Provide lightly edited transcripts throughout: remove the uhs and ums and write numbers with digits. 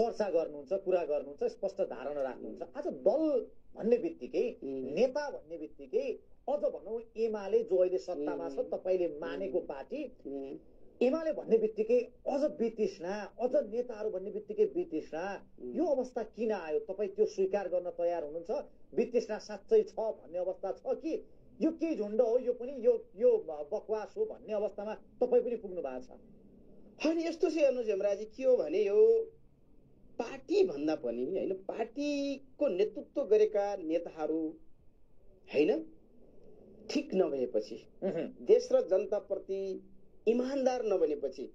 चर्चा गर्नुहुन्छ, कुरा गर्नुहुन्छ, स्पष्ट धारणा राख्नुहुन्छ। आज दल भन्ने बित्तिकै, नेता भन्ने बित्तिकै अझ भनौँ एमाले जो अहिले सत्तामा छ, तपाईँले मानेको पार्टी, एमाले भन्ने बित्तिकै अझ वितृष्णा, अझ नेताहरू भन्ने बित्तिकै वितृष्णा, यो अवस्था किन आयो? तपाईँ त्यो स्वीकार गर्न तयार हुनुहुन्छ? वितृष्णा साँच्चै छ भन्ने अवस्था छ कि यो केही झुन्ड हो, यो पनि यो बकवास हो भन्ने अवस्थामा तपाईँ पनि पुग्नु भएको छ? होइन, यस्तो चाहिँ हेर्नुहोस् हेमराजी, के हो भने यो पार्टी भन्दा पनि होइन, पार्टीको नेतृत्व गरेका नेताहरू होइन ठिक नभएपछि, देश र जनताप्रति इमानदार नबनेपछि,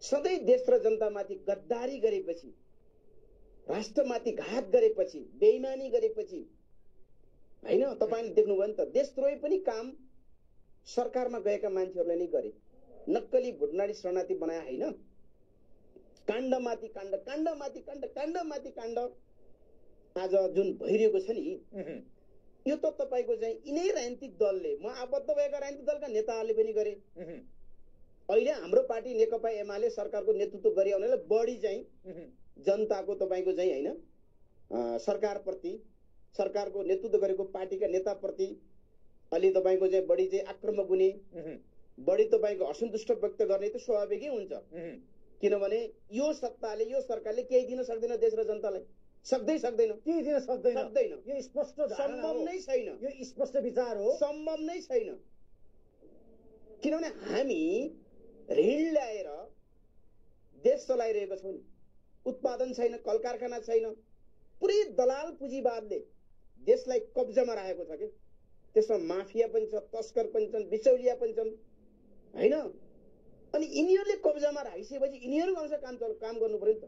सधैँ देश र जनतामाथि गद्दारी गरेपछि, राष्ट्रमाथि घात गरेपछि, बेइमानी गरेपछि होइन, तपाईँले देख्नुभयो नि त, देशद्रोही पनि काम सरकारमा गएका मान्छेहरूले नै गरे। नक्कली भुटनाडी शरणार्थी बनाए होइन, काण्डमाथि काण्ड, काण्डमाथि काण्ड, काण्डमाथि काण्ड आज जुन भइरहेको छ नि, यो त तपाईँको चाहिँ यिनै राजनीतिक दलले, म आबद्ध भएका राजनीतिक दलका नेताहरूले पनि गरे। अहिले हाम्रो पार्टी नेकपा एमाले सरकारको नेतृत्व गरिआउनेलाई बढी चाहिँ जनताको तपाईँको चाहिँ होइन सरकारप्रति, सरकारको नेतृत्व गरेको पार्टीका नेताप्रति अलि तपाईँको चाहिँ बढी चाहिँ आक्रामक हुने, बढी तपाईँको असन्तुष्ट व्यक्त गर्ने त स्वाभाविकै हुन्छ। किनभने यो सत्ताले, यो सरकारले केही दिन सक्दैन देश र जनतालाई, सक्दैन, केही दिन सक्दैन। यो स्पष्ट सम्भव नै छैन, यो स्पष्ट विचार हो, सम्भव नै छैन। किनभने हामी ऋण ल्याएर देश चलाइरहेका छौँ नि, उत्पादन छैन, कल कारखाना छैन, पुरै दलाल पुँजीवादले देशलाई कब्जामा राखेको छ के। त्यसमा माफिया पनि छ, तस्कर पनि छन्, बिचौलिया पनि छन् होइन। अनि यिनीहरूले कब्जामा राखिसकेपछि यिनीहरूको अनुसार काम गर्नु पर्यो नि त।